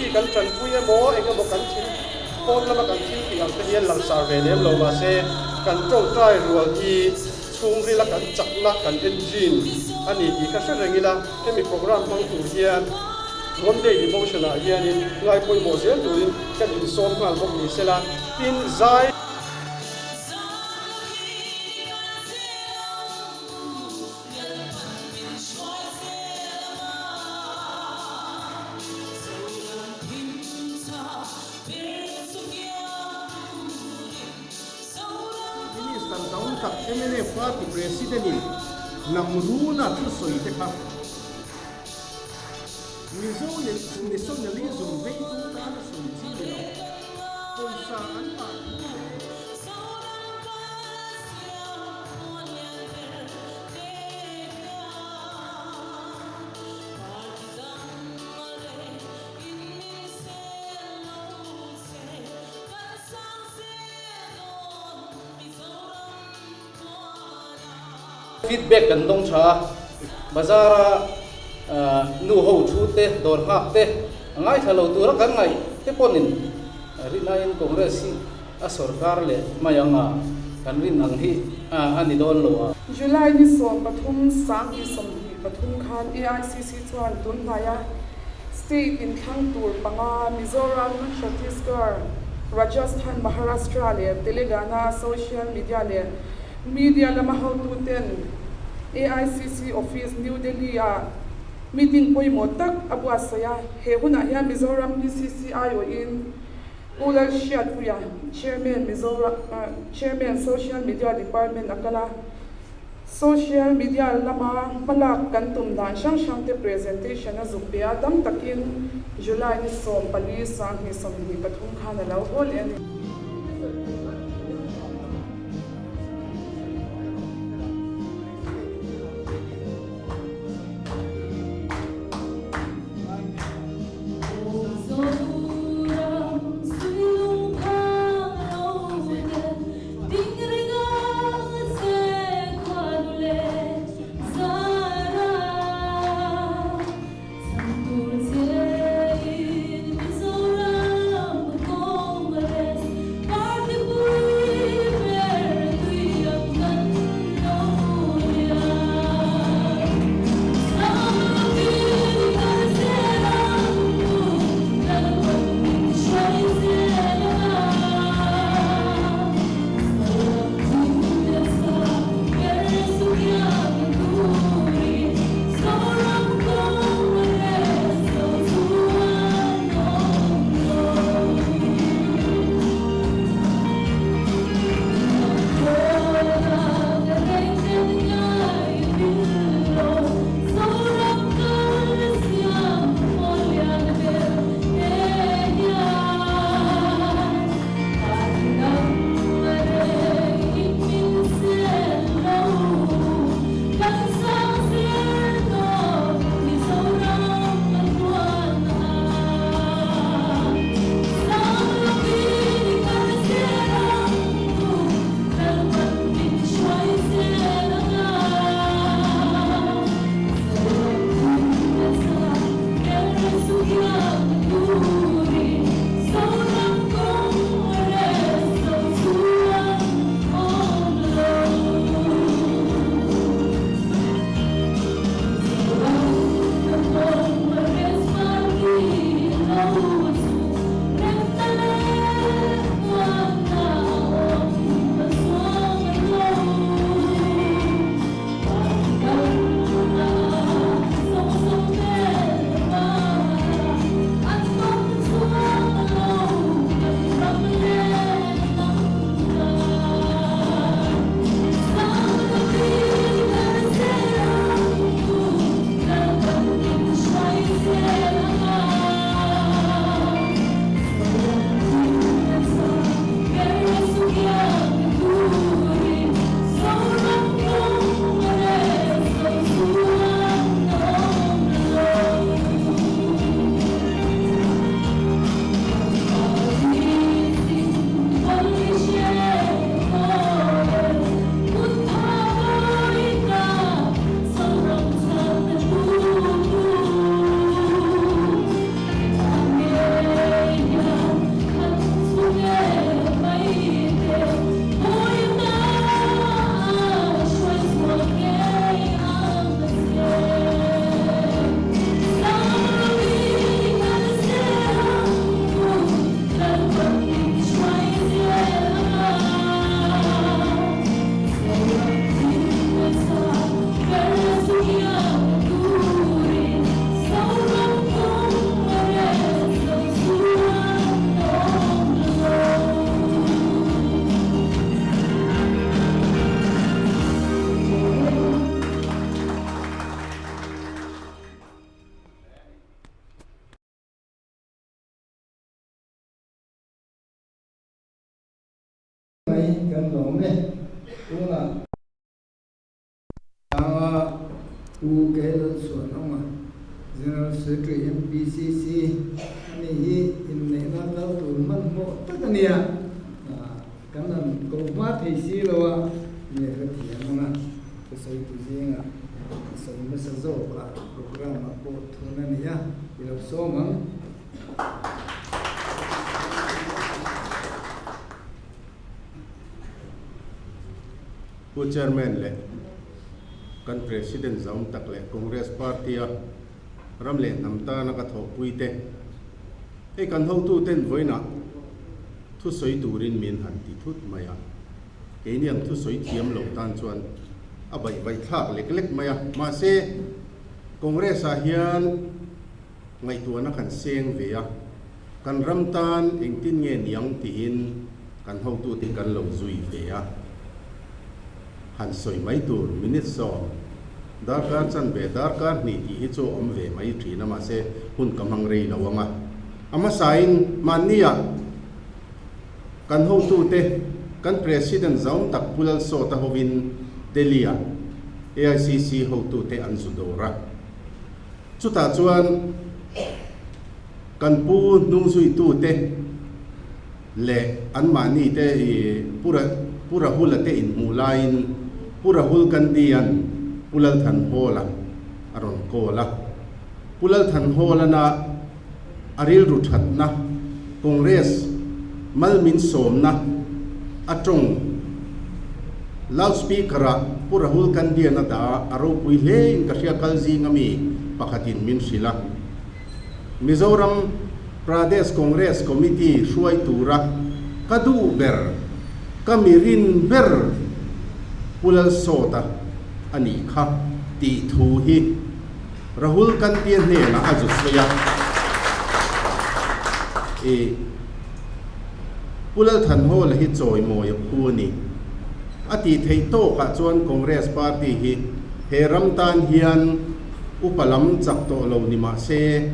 mi kan tanpui emaw eng emaw kan thil pawn lama kan thil tih ang te hian langsar ve lem lo mahse kan tawngtai rual hi chhungrila kan chakna kan engine a ni tih kha hre reng ila hemi program hmang tur hian Monday devotion ah hianin ngai pawimawh zel turin kan insawm nghal bawk ni sela tin zai. Minister dang tak mnf party president in hnam runa thusawi te kha Mizo nationalism veitu tana sawi chi ni lo, pawisa an ngah thu te. Feedback kan dawng tha a, bazar a nu ho thu te, dawr nghak te a ngaithla lo tura kan ngaih te pawhin rinaiin Congress hi a sorkar leh mai ang a, kan rin ang hi a ni dawn lo a. July ni 13 2023 khan AICC chuan tunhnaia state inthlang tur panga Mizoram, Chhattisgarh, Rajasthan, Maharashtra leh Telangana social media leh media lama hotuten AICC office New Delhi-ah meeting pawimawh tak a buatsaih a. He hunah hian Mizoram PCC aiawhin Pu Lalhriatpuia, Chairman Mizoram Chairman Social Media Department a kal a. Social media lama hmalak kan tum dan hrang hrang te presentation a zuk pe a, tam takin July ni 14 2023 khan a lo haw leh a ni. Pu Keilal Chhuanawma, General Secretary MPCC a nih hi inneihna kal tur hmanhmawh tak a nia. Kan han ko hma thei si lo a, nge hrethiam ang a, thusawitu zingah a sawi hmasa zawk a, programme ah pawh thun a ni a, i lo sawm ang. Pu Chairman leh kan President zaum tak leh Congress Party-a ram leh hnam tana ka thawhpuite, hei kan hotuten vawiinah thusawi turin min han ti thut mai a, keini ang thusawi thiam lo tan chuan a baih baih thlak lek lek mai a, mahse Congress-ah hian ngaihtuahna kan seng ve a, kan ram tan engtin nge niang tiin kan hotute kan lo zui ve a, han sawi mai tur minute sawm darkar chanve darkar hnih tih hi chu a awm ve mai thin a, mahse hun ka hmang rei lo ang a. A hmasain mahnia kan hotute, kan President zaum tak Pu Lalsawta hovin Delhi-ah AICC hotute an zu dawr a. Chutah chuan kan pu hnungzuitute leh anmahni te i Pu Rahul-a te inhmuh laiin Pu Rahul Gandhi-a'n Pu Lalthanhawla a rawn call a. Pu Lalthanhawlana a rilru thatna, Congress mal min sawmna a tawng Loudspeaker-ah Pu Rahul Gandhi-a'n a dah a, a ropui hlein ka hria kal zinga mi pakhatin min hrilh a. Mizoram Pradesh Congress Committee hruai tura ka duh ber, ka mi rin ber Pu Lalsawta a nih kha tih thu hi Rahul Gandhi-a hnenah a zu sawi a, I Pu Lalthanhawla hi chawimawi a phu a ni. A tih theih tawkah chuan Congress party hi he ram tan hian upa lam chak tawh lo ni mah se,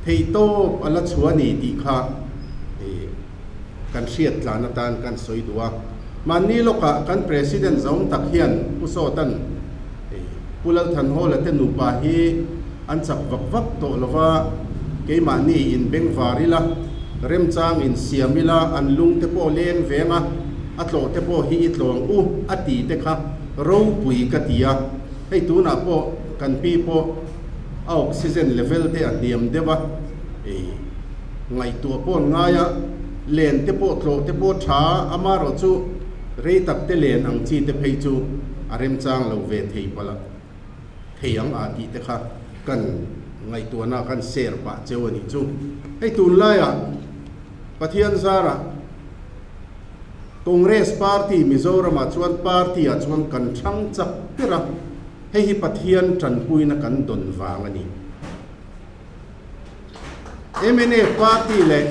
theih tawp a la chhuah a ni tih kha kan hriat tlan atan kan sawi duh a. Mahni lawkah kan President zawng tak hian Pu Sawtan Pu Lalthanhawla te nupa hi an chak vak vak tawh lo va, keimahni in bengvar ila, remchang in siam ila, an lung te pawh leng veng a, a tlawh te pawh hi i tlawng u a ti te kha ropui ka ti a, hei tunah pawh kan pi pawh a oxygen level te a hniam deuh a, ngaihtuah pawh an ngai a, len te pawh tlawh te pawh tha amaherawh chu rei tak te len ang chi te phei chu a remchang lo ve thei palh a, thei ang ah tih te kha kan ngaihtuahna kan share pah cheu a nih chu. Hei tunlaiah Pathian zarah Congress party Mizoramah chuan party ah chuan kan thang chak ber a, hei hi Pathian tanpuina kan dawn vang a ni. Mnf party leh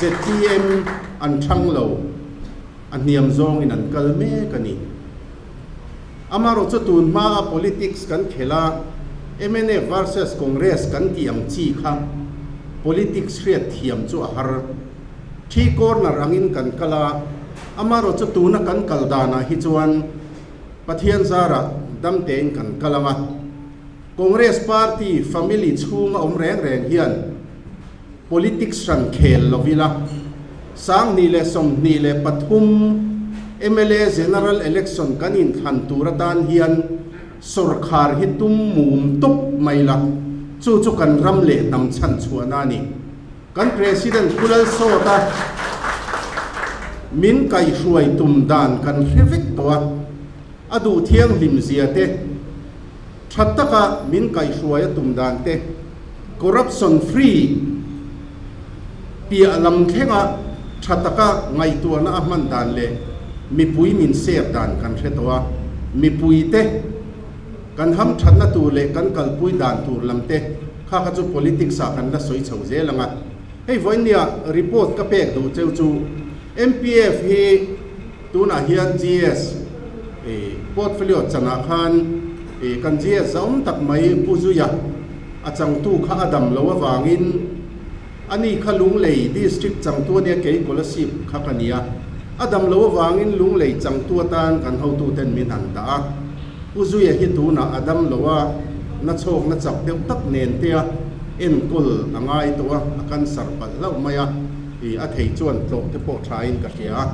zpm an thang lo, a hniam zawngin an kal mek a ni. Amaherawh chu tun hmaa politics kan khelh a, mnf versus Congress kan tih ang chi kha politics hriat thiam chu a har. Thi corner angin kan kal a, amaherawh chu tuna kan kal danah hi chuan Pathian zarah damtein kan kal ang a. Congress party family chhunga awm reng reng hian politics hran khel lo ila, 2023 mla general election kan inthlan tur atan hian sawrkhar hi tum mum tawp mai la, chu chu kan ram leh hnam chhan chhuahna a ni. Kan President Pu Lalsawta min kaihhruai tum dan kan hre vek tawh a, a duh thianghlim zia te, Tha taka min kaihhruai a tum dan te, corruption free piah lam thlenga tha taka ngaihtuahna a hman dan leh mipui min sep dan kan hre tawh a, mipui te kan hamthatna tur leh kan kalpui dan tur lam te kha kha chu politics ah kan la sawi chho zel ang a. Hei vawinia report ka pek duh cheu chu MPF hi Tunah hian GS portfolio chanah khan kan GS zaum tak mai Pu Zuia a changtu kha a dam lo avangin ani kha Lunglei District changtu ania kei Kolasib kha ka nia. A dam lo avangin Lunglei changtu atan kan hotuten min han dah a. Pu Zuia hi tunah a dam lo a. nachhawkna chak deuh tak nen te a enkawl a ngai tawh a, a cancer palh hlauh mai a, ih a thei chuan tlawh te pawh thain ka hria a,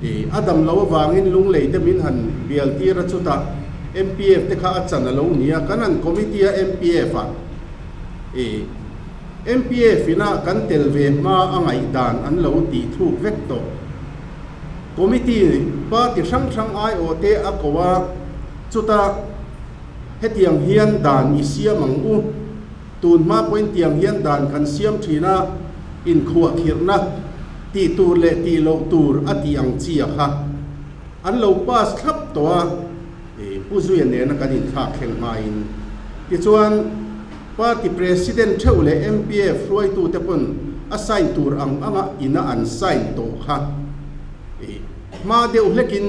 ih a dam lo avangin lunglei te min han bial tir a chutah MPF te kha a chan a lo ni a, kan han committee a MPF ah ih MPF ina kan tel ve hma a ngaihdan an lo tih thluk vek tawh. Committee party hrang hrang aiawh te a ko a, chutah hetiang hian dan i siam ang u, tun hma pawhin tiang hian dan kan siam thin a, inkhuahkhirhna tih tur leh tih loh tur a tih ang chi a kha an lo pass thlap tawh a, Pu Zuia nena kan inthlak thleng hmain. Tichuan party president theuh leh MPF hruaitute pawn a sign tur ang anga ina an sign tawh kha hma deuh hlekin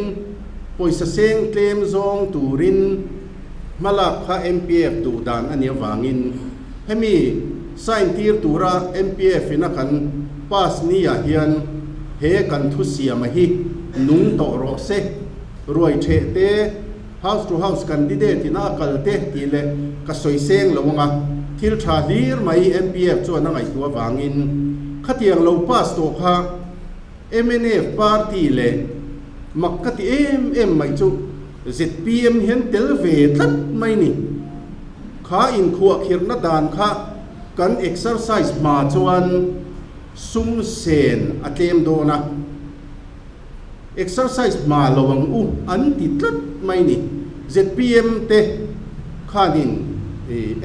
pawisa seng tlem zawng turin hmalak kha MPF duh dan a nih avangin hemi sign tir tura MPF ina kan pass ni ah hian he kan thusiama hi nung tawh rawh se. Ruai theh te, house to house candidate ina a kal te tih leh ka sawi seng lo anga thil tha hlir mai MPF chuan a ngaihtuah avangin khatiang lo pass tawh kha mnf party leh mak ka ti em em mai chu zpm hian tel ve tlat mai ni. Kha inkhuahkhirhna dan kha kan exercise hma chuan sum sen a tlem dawn a. Exercise hma lo ang u an ti tlat mai ni. Zpm te khanin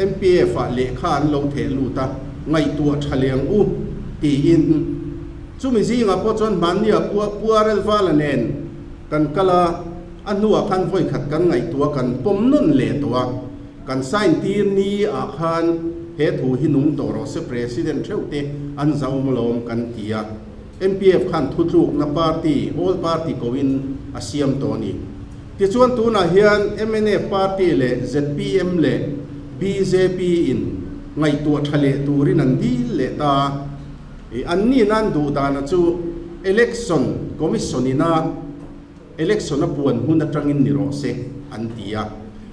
MPF ah lehkha an lo theh lut a, ngaihtuah tha leh ang u tiin chumi zingah pawh chuan hmannia Puarel Vala nen kan kal a, a hnuah khan vawikhat kan ngaihtuah kan pawm nawn leh tawh a, kan sign tir ni ah khan he thu hi nung tawh rawh se President theuh te an zau lawm kan ti a. MPF khan thutlukna party, all party koin a siam tawh a ni. Tichuan tunah hian mnf party leh zpm leh bjp in ngaihtuah tha leh turin an dil leh ta a. An ni nan duh dana chu Election Commission ina election a puan hmun atangin ni rawh se an ti a.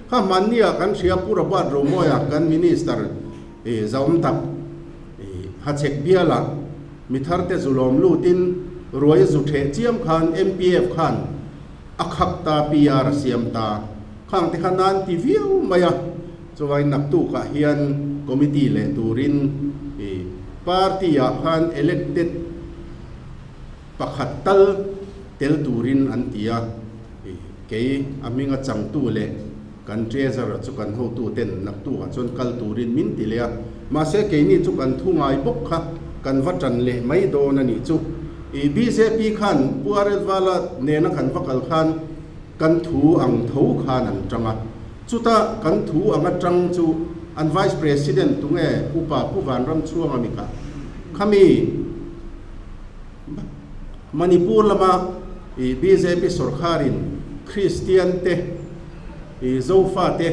Kha hmannia kan hria Pu Robert Romawia kan Minister zaawm tak Hachhek biala Mi tharte zu lawm lutin ruai zu theh chiam khan MPF khan a khap ta, PR a siam ta. Khang te kha nan ti viau mai a, chuvain naktukah hian committee leh turin i party ah khan elected pakhat tal tel turin an ti a, i kei a hminga changtu leh kan treasurer chu kan hotu ten naktukah chuan kal turin min ti leh a, mahse keini chu kan thu ngai bawk kha kan va tan leh mai dawn a nih chu. I bjp khan Pu RL Vala nena kan va kal khan kan thu ang tho khan an tang a, chuta kan thu anga tang chu an Vice President tunge Upa Pu Vanramchhuanga mi kha khami Manipur lama i bjp sawrkharin Kristian te i Zofa te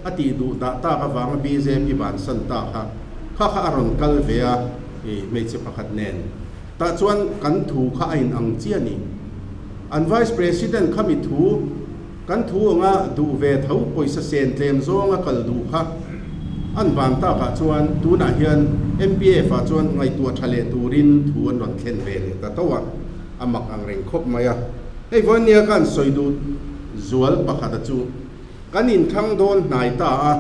a tih duh dah tak avanga bjp bansan ta kha kha kha a rawn kal ve a i hmeichhe pakhat nen. Tah chuan kan thu kha a in ang chiah ni. An Vice President kha mi thu kan thu anga duh ve tho pawisa sen tlem zawnga kal duh kha an van takah chuan tunah hian MPF ah chuan ngaihtuah tha leh turin thu an rawn thlen ve leh ta tho a, a mak ang reng khawp mai a. Hei vawinia ka an sawi duh zual pakhata chu kan inthlang dawn hnai ta a,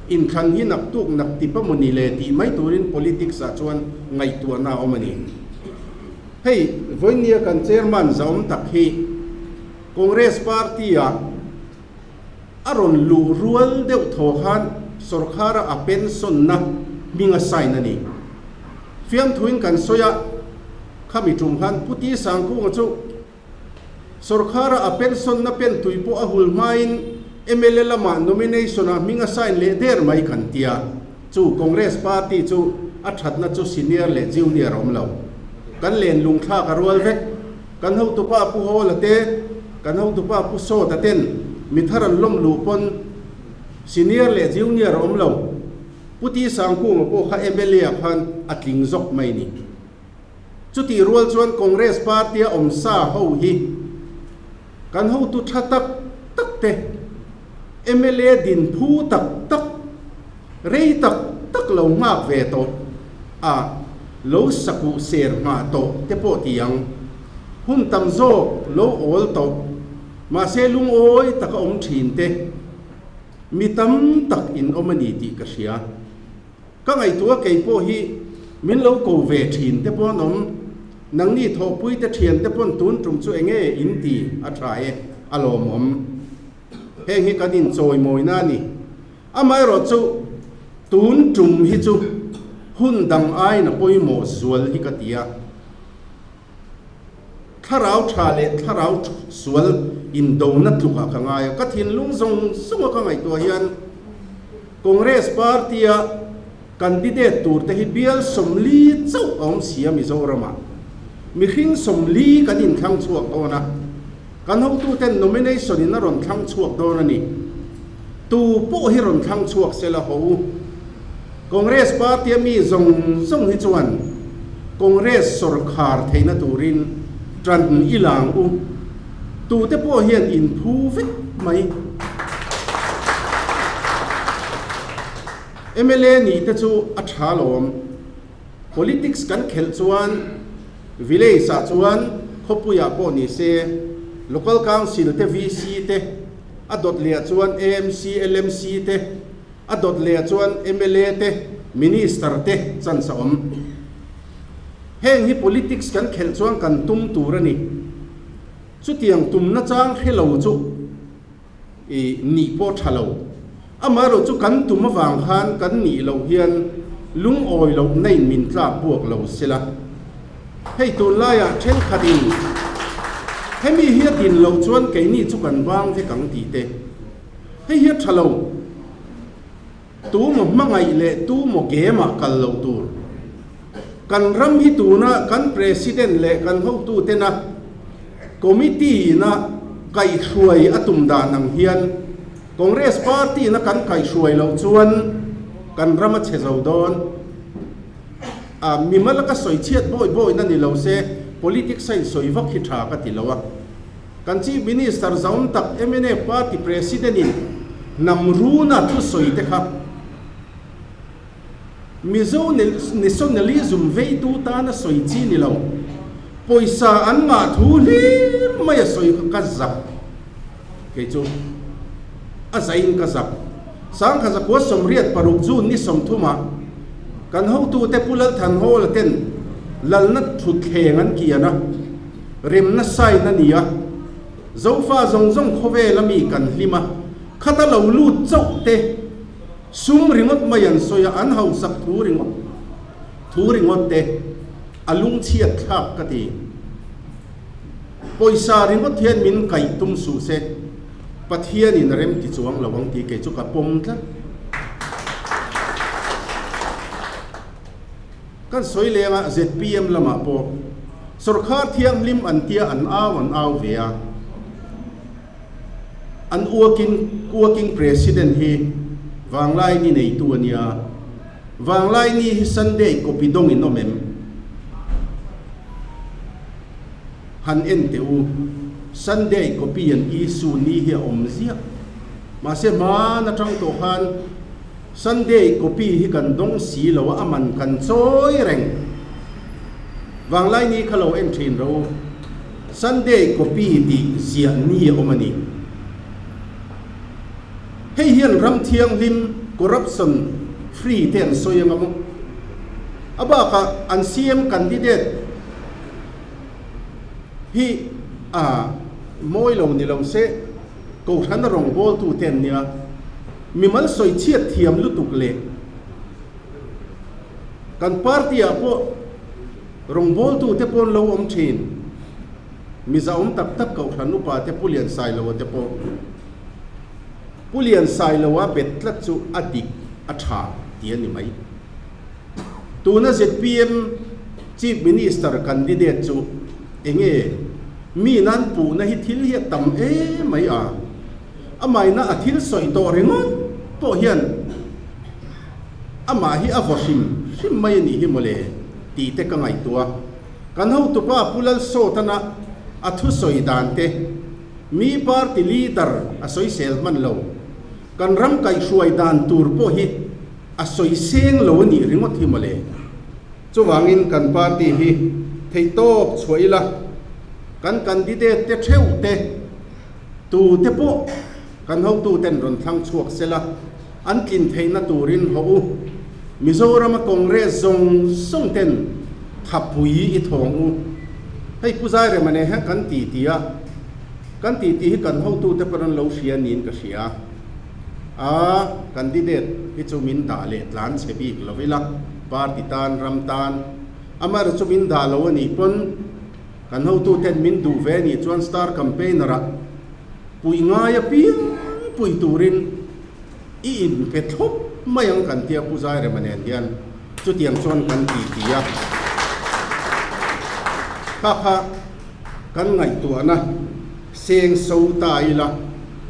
inthlan hi naktuk nak tip a maw ni le tih mai turin politics ah chuan ngaihtuahna a awm a ni. Hei vawinia kan chairman zahawm tak hi Congress party ah a rawn luh rual deuh thaw khan sawrkhara a pension na hming a sign a ni. Fiamthuin kan sawi a, khami tum khan Pu Ti Sangkunga chu sawrkhara a pension na pen tui pawh a hul hmain mla lamah nomination ah hming a sign leh der mai kan tia. Chu Congress party chu a thatna chu senior leh junior a awm lo. Kan len lungthlak a rual vek. Kan hotupa Pu Hawla te, kan hotupa Pu Sawta ten mi thar an lawm luh pawn senior leh junior a awm lo. Pu Ti Sangkunga pawh kha mla ah khan a tling zawk mai ni. Chutih rual chuan Congress party a awm sa ho hi kan hotu tha tak tak te, mla din phu tak tak. Rei tak tak lo nghak ve tawh a, lo sakuh ser nghah tawh te pawh ti ang. Hun tam zawk lo awl tawh, mahse lungawi taka awm thin te mi tam tak in awm a ni tih ka hria. Ka ngaihtuah kei pawh hi min lo ko ve thin te pawh an awm, nangni thawhpui te thian te pawn tun tum chu enge in ti a tha e, a lawmawm. Heng hi kan inchawimawina a ni. Amaherawhchu tun tum hi chu hun dang aiin a pawimawh zual hi ka ti a. Thlarau tha leh thlarau sual indona tlukah ka ngai a. Ka thinlung zawng zawnga ka ngaihtuah hian Congress party-a candidate turte hi bial 40 chauh a awm si a Mizoramah. Mihring 40 kan inthlang chhuak dawn a. Kan hotuten nomination in a rawn thlang chhuak dawn a ni. Tu pawh hi rawn thlang chhuak se la haw u. Congress party a mi zawng zawng hi chuan Congress sawrkhar theihna turin tan i lang u. Tute pawh hian in phu vek mai. Mla nih te chu a tha lawm. Politics kan khelh chuan village ah chuan khawpui ah pawh ni se Local Council te VC te a dawt leh ah chuan AMC, LMC te a dawt leh ah chuan mla te Minister te chance a awm. Heng hi politics kan khelh chuan kan tum tur a ni. Chutiang tumna chang hre lo chu I nih pawh tha lo. Amaherawh chu kan tum avang khan kan nih loh hian lungawi loh na in min tlak buak lo sela. Hei tunlaiah thenkhatin hemi hi a din loh chuan keini chu kan bang vek ang tih te. Hei hi a tha lo. Tu maw hmangaih leh tu maw game ah kal loh tur. Kan ram hi tuna kan President leh kan hotutena Committee ina kaihhruai a tum dan ang hian Congress Party ina kan kaihhruai loh chuan kan ram a chhe zo dawn. A mimal a ka sawi chhiat bawi bawi na ni lo se politics a insawi vak hi tha ka ti lo a. Kan Chief Minister zawn tak mnf Party President in hnam runa thusawi te kha Mizo nationalism veitu tana sawi chi ni lo, pawisa an ngah thu hlir mai a sawi kha ka zak. Kei chu a zaiin ka zak. 1986 June ni 30 ah kan hotute Pu Lalthanhawla ten lalna thutthleng an kian a. Remna sign a ni a, Zofa zawng zawng khawvel a mi kan hlim a, khata lo lut chauh te sum ringawt mai an sawi a, an hausak thu ringawt thu ringawt te a lungchhiat thlak ka ti. Pawisa ringawt hian min kaih tum suh se, Pathianin a rem ti chuang lo ang tih kei chu ka pawm tlat. Kan sawi leng a, zpm lamah pawh sawrkhar thianghlim an tia an au an au ve a, an working working president hi Vanglaini neitu a nia, Vanglaini hi Sunday copy dawng in awm em? Han en teh u, Sunday copy an issue ni hi a awm ziah, mahse hmaan atang tawh khan, Sunday copy hi kan dawng si lo a, a man kan chawi reng. Vanglai ni kha lo en thin ro. Sunday copy tih ziah ni a awm a ni. Hei hian ram thianghlim corruption free te an sawi anga maw? A bakah an CM candidate hi a mawi lo ni lo se Kohhrana rawngbawltu te an nia. Mimal sawi chhiat thiam lutuk leh kan party ah pawh rawngbawltu te pawh an lo awm thin. Miza awm tak tak Kohhran upa te Pu Lian Sailoa te pawh Pu Lian Sailoa bet tlat chu a dik a tha ti a ni mai. Tuna zpm Chief Minister candidate chu enge mi nan puhna hi thil hi a tam em mai a. Amaina a thil sawi tawh ringawt pawh hian amah hi a vaw hrim hrim mai a nih hi mawle tih te ka ngaihtuah. Kan hotupa Pu Lalsawtana a thusawi dan te, mi party leader a sawisel hman lo, kan ram kaihhruai dan tur pawh hi. A sawi seng lo a nih ringawt hi mawle. Chuvangin kan party hi theihtawp chhuah ila, kan candidate te theuh te, tu te pawh kan hotu ten rawn thlang chhuak sela, an tlin theihna turin haw u. Mizorama Congress zawng zawng ten thapui i thawng u. Hei Pu Zairema nen hian kan ti ti a, kan ti ti hi kan hotu te pawh an lo hria niin ka hria. A candidate hi chu min dah leh tlan chhe bik lo ila, party tan, ram tan, amaherawhchu chu min dah lo a nih pawn kan hotu ten min duh ve a nih chuan star campaigner ah puih ngai apiang pui turin i inpe thlawp mai ang kan tia Pu Zairema nen hian chutiang chuan kan ti ti a. Kha kha kan ngaihtuahna seng so ta ila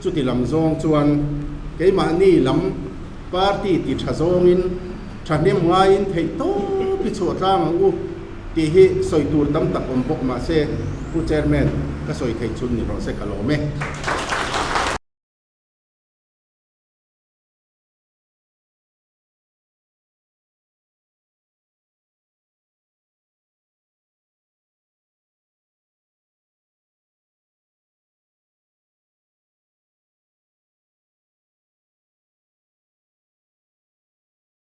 chuti lam zawng chuan keimahni lam party ti tha zawngin thahnem ngaiin theih tawp i chhuah tlang ang u tih hi sawi tur tam tak awm bawk mahse Pu Chairman ka sawi theih chhun ni rawh se ka lawm e.